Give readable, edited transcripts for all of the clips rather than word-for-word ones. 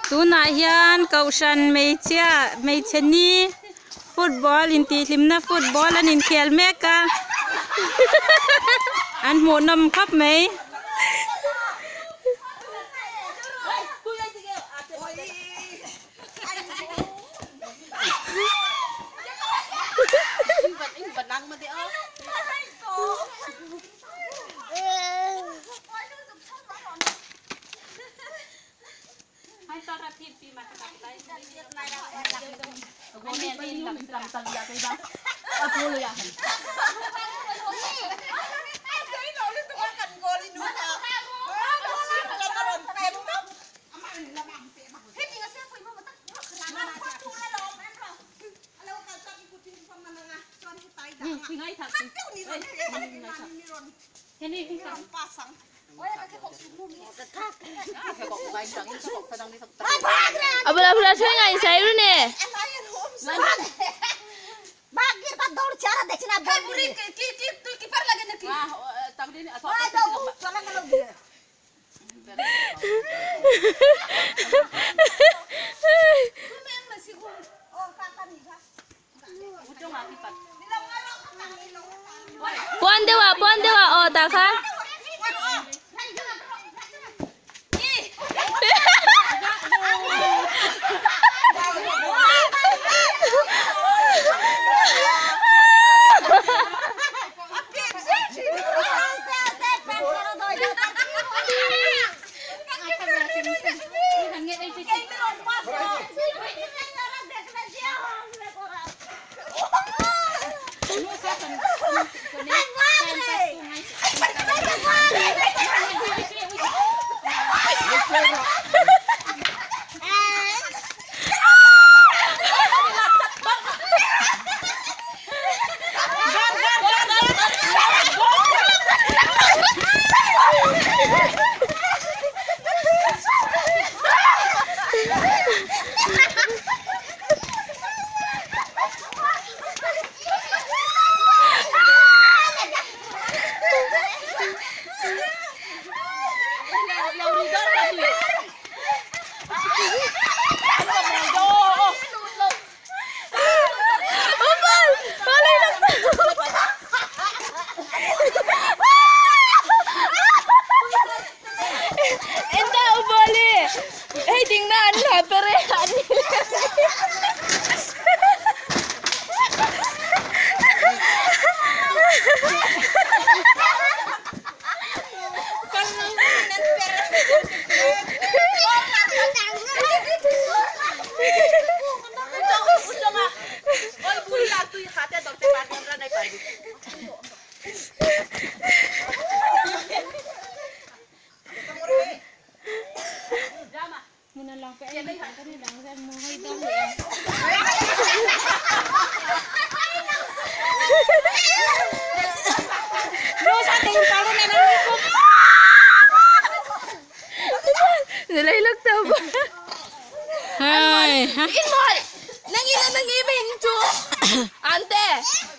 Tunah hian kohhran hmeichhia hmeichhe ni football intihhlimna football an inkhel mek a an hmuhnawm khawp mai. Abula abula ngai sai ru ne. Pon dewa pon dewa o ta kha. Enta uboli. Hey tingnan la pere ani. Hai. In mo. Nangina nangibin chu. Ante.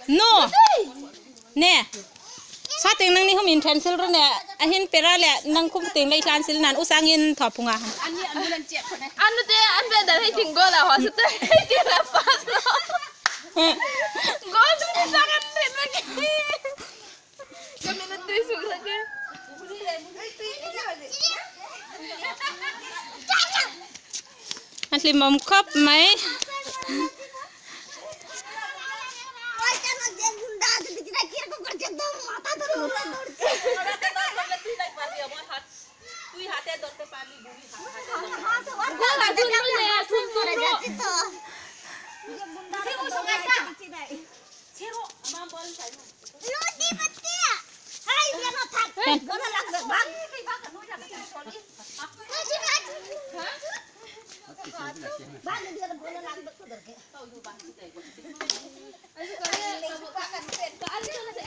No. Ne. Sa ting nang ni hum in pencil ro ne a hin pera le nang kum ting lei tlan sil nan usangin tho phunga. Anu te an be da hey ting go la ho te hey ting la pas no. Go tu ni sangan ni lagi. Kami na tu su lagi. An hlimawm khawp mai. Go la tu tu ne sun tu ro.